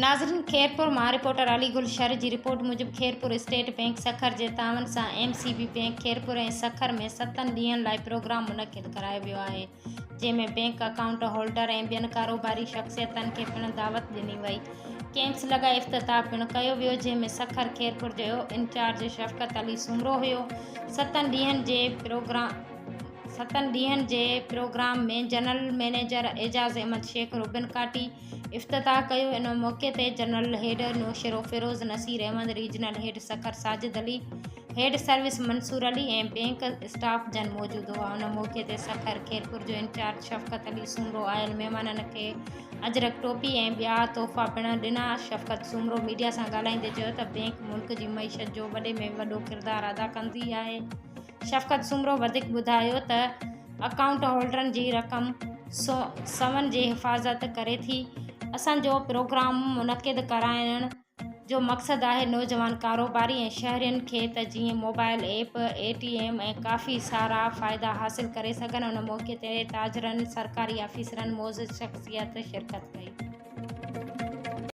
ناظرين خيرپور مان رپورٽر علي گل شر جي رپورٽ موجب خيرپور اسٽيٽ بئنڪ سکر جي تعاون سان M C B bank Khairpur ۽ Sukkur ۾ ستن ڏينهن لاء پروگرام منعقد ڪرايو ويو آهي جنهن ۾ بئنڪ اڪائونٽ هولڊر ۽ ٻين ڪاروباري شخصيتن کي پڻ دعوت ڏني وئي ڪيمپس لڳائي افتتاح پڻ ڪيو ويو جنهن ۾ سکر خيرپور جو انچارج شفقت علي سومرو هيو ستن ڏينهن جي پروگرام ستن ڏينهن جي programme ۾ general manager Ejaz Ahmed Shaikh ribbon ڪاٽي افتتاح ڪيو. ان موقعي تي general head Naushahro Feroze Naseer Ahmed, regional head Sukkur Sajid Ali, head service Mansoor Ali ۽ bank staff جن موجود هئا. ان موقعي تي سکر خيرپور جو انچارج شفقت علي سومرو آيل مهمانن کي اجرڪ ٽوپي ۽ ٻيا تحفا پڻ ڏنا. شفقت سومرو ميڊيا سان ڳالهائيندي چيو ته بئنڪ ملڪ جي معيشت جو وڏي ۾ وڏو ڪردار ادا ڪندي آهي. شفقت سومرو وڌيڪ ٻڌايو ته اڪائونٽ هولڊرن جي رقم سون جي حفاظت ڪري ٿي، اسان جو پروگرام منعقد ڪرائڻ جو مقصد آهي نوجوان ڪاروباري ۽ شهرين کي ته جيئن موبائل ايپ، اي ٽي ايم ۽ ڪافي سارا فائدا حاصل ڪري سگهن، ان موقعي تي تاجرن، سرڪاري آفيسرن، معزز شخصيت شرڪت ڪئي.